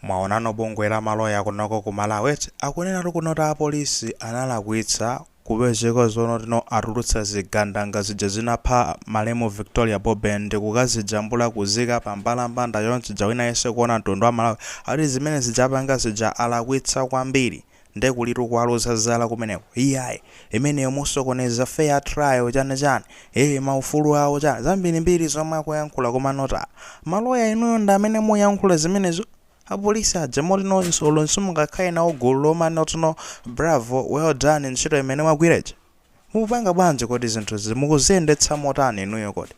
Mwaonano bungwe la maloya kunoko ku Malawi akunenatu kunoti apolisi analakwitsa kupezeka zonotino atulutsa zigandanga zija zinapha malemu Victoria Bobe ndikukazijambula kuzika pa mbalambanda yonse wina yense kuona mtundu wa Malawi ati zimene zijapanga zija alakwitsa kwambiri. Ndekulitu kuwaluza zala kumeneko iyayi imeneyo musokoneza fair trial chani chani maufulu awo chani zambirimbiri zomwe akuyankhula. Koma maloya inuyo ndi amene muyankhula zimenezo, apolisi aja motino olo simungakhale nawo gulu lomwe bravo, well done, ntchito imene mwagwiraji mukupanga bwanji? Kodi zinthuzi mukuziyendetsa motani inuyo? Kodi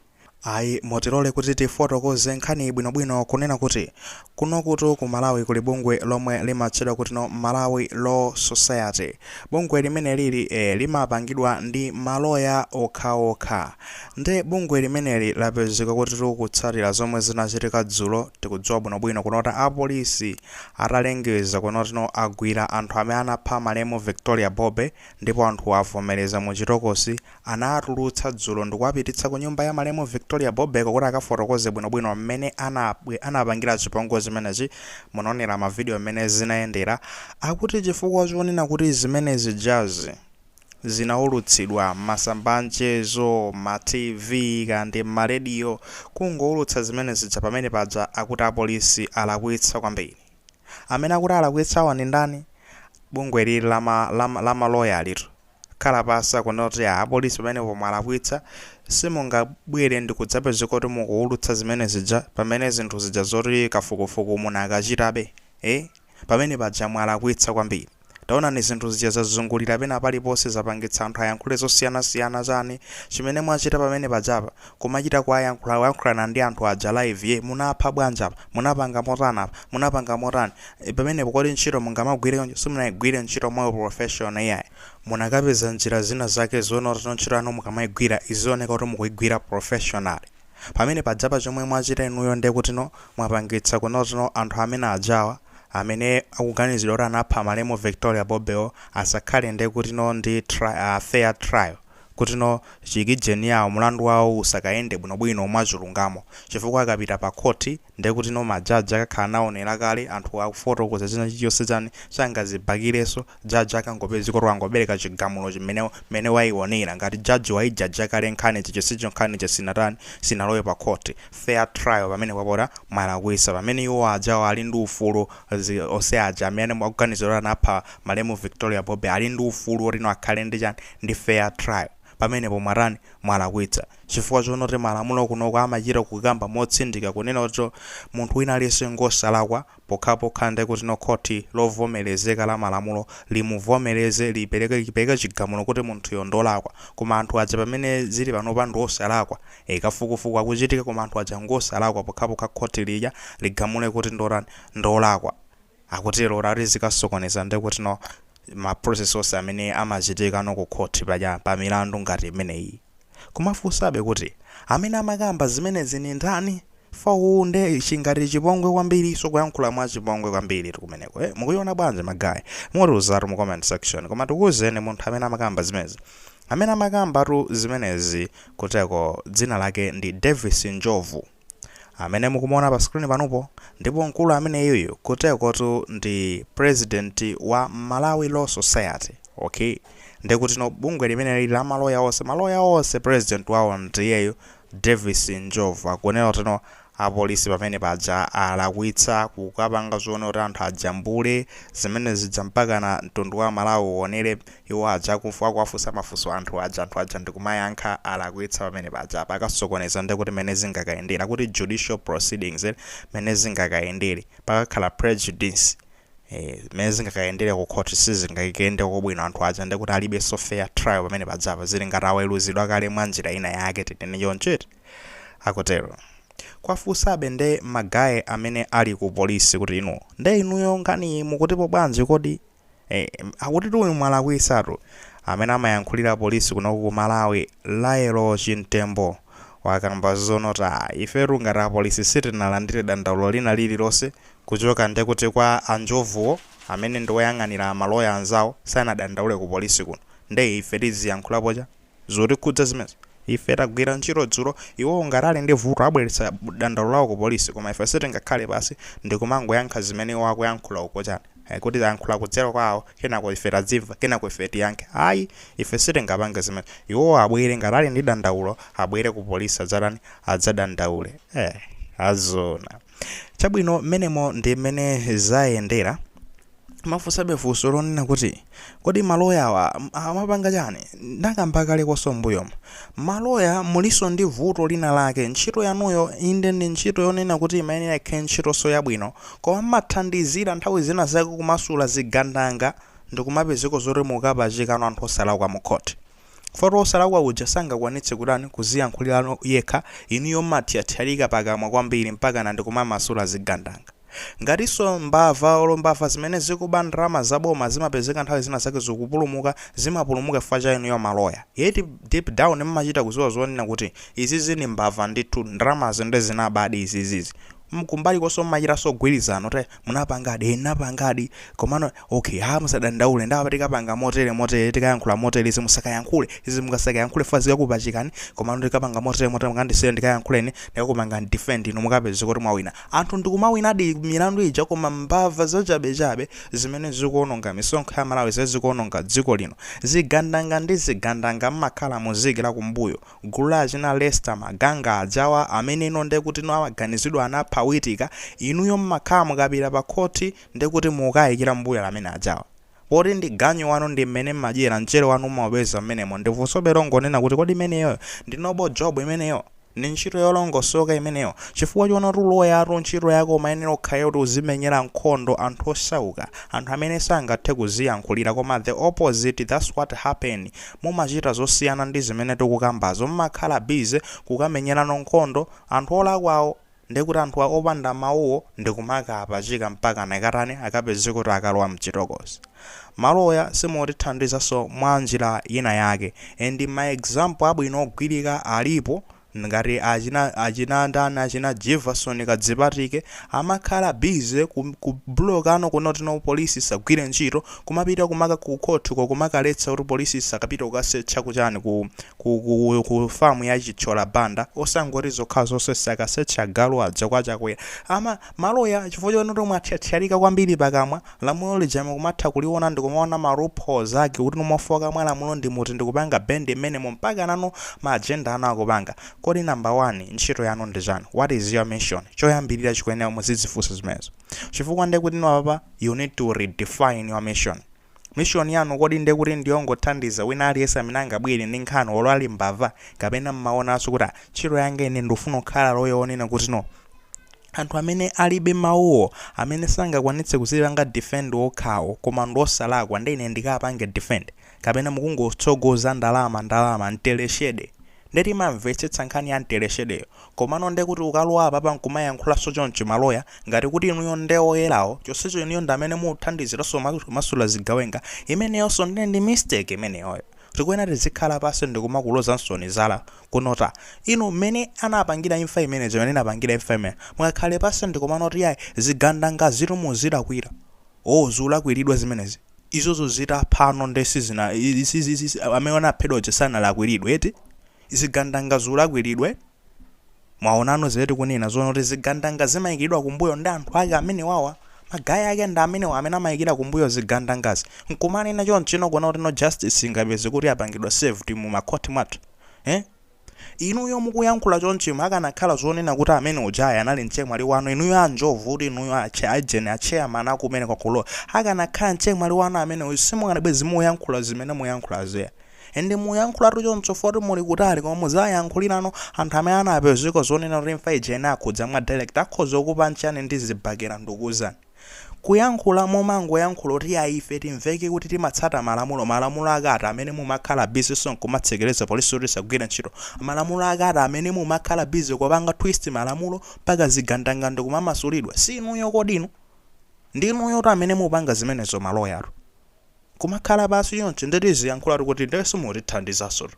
ayi, mutilole kuti tifotokoze nkhani bwinobwino kunena kuti kunokutu ku Malawi kuli bungwe lomwe limatchedwa kuti no Malawi Law Society. Bungwe limene lili limapangidwa ndi maloya okhaokha. Nde bungwe limeneli lapezeka kuti tikutsatira zomwe zinachitika dzulo. Tikudziwa bwinobwino kunota apolisi atalengeza kunotino agwira anthu amene anapha malemu Victoria Bobe ndipo anthu avomereza mu chitokosi, anatulutsa dzulo ndikuwapititsa ku nyumba ya malemu Victoria Bobeko kuti akafotokoze bwinobwino mmene anapangira chipongwe zimenechi. Munaonera mavidiyo mmene zinayendera. Akuti chifukwa chonena kuti zimenezi jazi zinaulutsidwa masamba amchezo, ma TV kandi marediyo, kungoulutsa zimene zija pamene paja, akuti apolisi alakwitsa kwambiri. Amene akuti alakwitsawa ndi ndani? Bungwe lili la maloya litu khala pasa kunoti apolisi pamene pomwe alakwitsa, simungabwere ndi kudzapezeka kuti mukuulutsa zimene zija pamene zinthu zija zoti kafukufuku munakachitabe. Pamene paja mwalakwitsa kwambiri. Taonani zinthu zija zazungulira pena paliponse, zapangitsa anthu ayankhule zosiyanasiyana chani. Chimene mwachita pamene pajapa kumachita kuwayankhula, kuyankhulana ndi anthu aja live, ye munapha bwanji apa, munapanga motani apa, munapanga motani? Pamenepo kodi ntchito mungamagwire choncho? Simunayigwire ntchito mwa professional iyayi. Munakapeza njira zina zake zoona ntchito yanu mukamayigwira izioneka kuti mukuyigwira professional. Pamene pajapa chomwe mwachita inuyo ndiye kutino mwapangitsa kunotino anthu amene ajawa amene akuganizidwa kuti anapha malemu Victoria Bobewo asakhale ndiye kutino ndi fair trial, kutino chikijeni yawo mulandu wawo usakayende bwinobwino mwachilungamo, chifukwa akapita pa khoti ndiye kutino majaji akakhala naonera kale anthu akufotokoza china chilichonse chani, sangazibakirenso. Jaji akangopeza kuti angobereka chigamulo chimene mene wayionera ngati jaji wayijaja kale nkhani chichonsecho, nkhani chisinatani, sinalowe pa khoti. Fair trial pamene kwapota mwalakwisa, pamene iwo ajawo ali ndi ufulu onse aja amene akuganizira kuti anapha malemu Victoria Bobe ali ndi ufulu otino akhale ndi chani, ndi fair trial. Pamenepo mwatani? Mwalakwitsa, chifukwa chonoti malamulo kunoko amachita kukamba motsindika kunena kuti munthu wina aliyense ngosalakwa pokhapokha ndi kuti no khoti lovomerezeka la malamulo limuvomereze, lipereke chigamulo kuti munthuyo ndolakwa. Koma anthu aja pamene zili panopa ndi osalakwa. Kafukufuku akuchitika, koma anthu aja ngosalakwa pokhapokha khoti lija ligamule kuti ndotani, ndolakwa. Akutero kuti zikasokoneza ndi kuti no ma process onse amene amachitika no ku khoti paja pa milandu ngati imeneyi. Kumafunsabe kuti amene amakamba zimenezi ni ndani? Fawu nde chingati chipongwe kwambiri, so kuyankhula mwa chipongwe kwambiri kumeneko. Mukuiona bwanji ma guys? Mutiuzatu mu comment section. Koma tikuwuzeni munthu amene amakamba zimenezi. Amene amakambatu zimenezi kuteko dzina lake ndi Davis Njovu amene mukumuona pa screen panopo, ndipo mkulu amene yuyu kutekotu ndi president wa Malawi Law Society. Okay, ndikuti no bungwe limene lili la maloya onse, maloya onse, president wawo ndiyeyo Davis Njovu. Akunena kuti no apolisi pamene paja alakwitsa kukapanga zoona kuti anthu ajambule zimene zija mpakana mtundu wa Malawi uonere iwo aja akuwafunsa mafunso anthu aja, anthu aja ndikumayankha. Alakwitsa pamene paja, pakasokoneza ndikuti mene zingakayendera kuti judicial proceedings mene zingakayendere pakakhala prejudice. Mene zingakayendere ku court sizingakayende kobwino. Anthu aja ndikuti alibenso fair trial pamene pajapa, zili ngati aweruzidwa kale mwa njira ina yake, tinene chonchete. Akutero. Kwafunsabe nde ma guys amene ali ku polisi kuti inu nde inuyo nkhani mukutipo bwanji kodi? Akuti tuyu mwalakwitsatu. Amene amayankhulira polisi kunoku ku Malawi, Laelo Chintembo, wakamba zonota ifetu ngati apolisi sitinalandire dandaulo lina lililonse kuchoka ndekuti kwa anjovuwo amene ndi woyang'anira maloya anzawo, sanadandaule ku polisi kuno, nde ife tiziyankhulapo cha zotikhudza zimene. Ife tagwira ntchito dzulo. Iwowo ngati ali ndi vuto abweretsa dandaulo lawo ku polisi, koma ife sitingakhale pasi ndikumangoyankha zimene iwo akuyankhula uko chani, kuti ayankhula kudzera kwawo, kenako ife tadzimva, kenako ife tiyankhe. Ayi, ife sitingapange zimene. Iwowo abwere, ngati ali ndi dandaulo abwere ku polisi, adzatani, adzadandaule. Azona chabwino. Mmenemo ndi mmene zayendera. Mafunsabe funso lonena kuti kodi maloyawa amapanga chani? Ndakamba kale konso m'mbuyomo, maloya muliso ndi vuto lina lake. Ntchito yanuyo inde ndi ntchito yonena kuti imayenera ikhale ntchitonso yabwino, koma mmathandizira nthawi zina zake kumasula zigandanga ndikumapezeko zoti mukapachikano anthu osalakwa mu khoti. Foto osalakwa uja sangakwanitse kutani, kuziyankhulirano yekha. Inuyo mmathiathialika pakamwa kwambiri mpaka na ndikumamasula zigandanga. Ngatinso mbava, olo mbava zimene zikuba ndalama zaboma zimapezeka nthawi zina zake zikupulumuka, zimapulumuka chifukwa cha inuyo maloya. Yet deep down mmachita kuziwa zonena kuti izizi ndi mbava ndithu, ndalamazi ndi zinabadi izizizi. Kumbali konso mmachitanso gwirizano te munapangadi, napangadi, komano okay, ha, musadandaule, ndapa tikapanga motere motere, tikayankhula motere, izi musakayankhule, izi mukasakayankhule fa zikakupachikani, komano tikapanga motere motere, mukandisiye ndikayankhuleni, ndikakupanga defend, inu mukapeze kuti mwawina. Anthu ndikumawinadi milandu ija, koma mbava zachabechabe zimene zikuononga misonkho ya Malawi, zikuononga dziko lino, zigandanga ndi zigandanga, mmakhala muzikira kumbuyo gulu la achina Lester Maganga ajawa amene ino ndekuti ino amaganizidwa anapha Witika. Inuyo mmakhala mukapita pa khoti ndekuti mukayikira mbuyo amene ajawa, poti ndi ganyu wanu, ndi mmene mmadyera, mchere wanu mumapeza mmenemo. Ndifunso longonena kuti kodi imeneyo ndi noble job? Imeneyo ndi ntchito yolongosoka imeneyo? Chifukwa chiona kuti uloyatu ntchito yako umayenera ukhale kuti uzimenyera nkhondo anthu osauka, anthu amene sangathe kuziyankhulira, koma the opposite, that's what happened. Mumachita zosiyana ndi zimene tikukambazo. Mmakhala busy kukamenyerano nkhondo anthu olakwawo, ndikuti anthu opanda mawuwo ndikumakapachika mpaka nakatani, akapeze kuti akalowa mchitokosi. Maloya simotithandizanso mwa njira ina yake, and ma example abwino ogwirika alipo, ngati achina ndani, achina Jefferson Kadzipatike, amakhala busy ku blokano kunoti no, polisi isagwire ntchito, kumapita kumaka ku khotiko kumakaletsa kuti polisi isakapita kukasearcha kuchani, ku famu ya Chithyola Banda, osangoti zokhala zonse sakasearcha galu aja kwachakwera. Ama maloya, chifukwa chonoti mwathyathyalika kwambiri pakamwa, lamulo lija mukumatha kuliona ndikumaona ma loopholes ake kuti nomofoka mwa lamulo ndimuti ndikupanga bend mmenemo mpaka nanu ma agenda anu akupanga. Kodi number one, ntchito yanu ndi chani? What is your mission? Choyambirira chikuyenera muzidzifunsa zimenezo, chifukwa ndekuti ino apa you need to redefine your mission. Mission yanu kodi ndekuti ndiyongothandiza wina aliyense amene angabwere ndi nkhani, olo ali mbava, kapena mmaonanso kuti, "Ah, ntchito yanga ine ndifuna kukhala loya onena kuti no, anthu amene alibe mawuwo, amene sangakwanitse kuzipanga defend okhawo, koma ndi osalakwa, ndi ine ndikapange defend," kapena mukungotsogoza ndalama, ndalama, mteleshede? Ndeti mamvetsetsa nkhani ya mteleshedeyo, komano ndekuti ukalowa apapa nkumayankhulanso choncho maloya, ngati kuti inuyo nde oyerawo, chonsecho inuyo ndi amene muthandiziranso masula zigawenga, imeneyonso ndiye ndi mistake imeneyoyo. Tikuyenera tizikhala pasi ndikumakulozanso zala kunota inu mmene anapangira imfa imene, zimene anapangira imfa imene. Mukakhale pasi ndikumanoti yayi, zigandanga zitu muzilakwira, o zilakwiridwa zimenezi, izozo zitaphano nde sizina amene anaphedwa uja sanalakwiridwe eti? Zigandanga zilakwiridwe. Mwaonano zimene tikunena zoona kuti zigandanga zimayikidwa kumbuyo ndi anthu ake amene wawa, ma guy ake ndi amenewa amene amayikira kumbuyo zigandangazi, nkumanena chonchino kuona kuti no justice ingapeze kuti apangidwa served mu makhoti mwathu, eh? Inuyo mukuyankhula chonchimo, akanakhala zonena kuti amene ujaya anali mchemwali wanu, inuyo anjovu, kuti inuyo ajeni achairman akumene kwakulowa, akanakhala mchemwali wanu amene uyu, simukanabwezi muyankhula zimene muyankhula zeya. Ende muyankhulatu choncho foti muli kutali, koma muzayankhulirano anthu amene anapezeka zonena kuti imfa ija inakhudza mwa direct, akhoza kupanchani ndi zibakera. Ndikuwuzani, kuyankhula momangoyankhula kuti ayi, ife timveke kuti timatsata malamulo. Malamulo akati amene mumakhala busy so nkumatsekereza polisi kuti isagwire ntchito? Malamulo akati amene mumakhala busy kupanga twist malamulo mpaka zigandanga ndikumamasulidwa? Si inuyo kodinu? Ndinuyo to amene mupanga zimenezo maloyatu. Kumakhala pasi yonse ndeti ziyankhulatu kuti ndese mutithandizanso,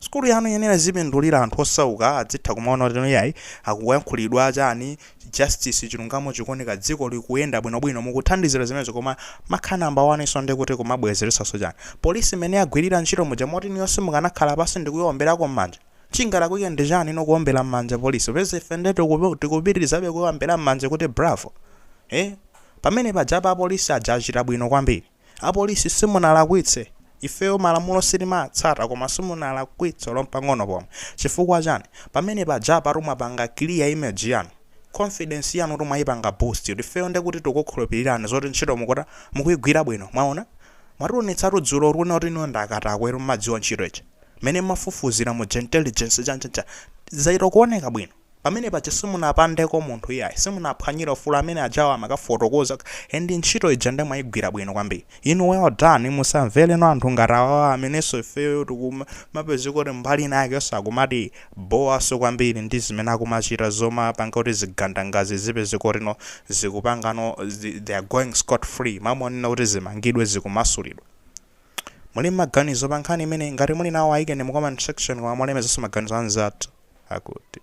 Sukulu yanu yenera zipindulira anthu osauka, adzitha kumaona kuti iyayi, akuyankhulidwa chani, justice, chilungamo chikuoneka, dziko likuyenda bwinobwino, mukuthandizira zimenezo. Koma makhala namba 1 iso ndi kuti kumabwezeresanso chani polisi imene yagwirira ntchito muja, moti niyonse mukanakhala pasi ndikuyiomberako m'manja. Chingalakwike ndi chani ino kuombera m'manja polisi? Pese ife nde tikupitirizabe kuombera m'manja kuti bravo. Pamene pajapa apolisi aja achita bwino kwambiri. Apolisi, simunalakwitse. Ifeyo malamulo sitimatsata, koma simunalakwitse lompang'ono pomwe. Chifukwa chani? Pamene pajapa tumwapanga clear image yanu, confidence yanu tumwayipanga boost. Ifeyo ndekuti tikukhulupirirani zoti ntchito mukuta mukuyigwira bwino. Mwaona, mwationetsatu dzulo luna kuti ino ndakatakweru, mmadziwa ntchito ichi mmene mafufuzira mu intelligence chanchacha, zaito kuoneka bwino. Pamene paja simunapandeko munthu iyayi, simunaphwanyira ufulu amene ajawo amakafotokoza, and ntchito ija ndemwayigwira bwino kwambiri inu. Well done. Musamvere no anthu ngati awawa amenenso ifeyo tikumapezeka kuti mbali inake sakumati bowaso kwambiri ndi zimene akumachita, zomapanga kuti zigandangazi zipezeka kuti no zikupangano they are going scot free, mamonena kuti zimangidwe, zikumasulidwa. Muli maganizo pa nkhani imene? Ngati muli nawo, ayikeni mu comment section, koma mulemezanso maganizo anzathu akuti.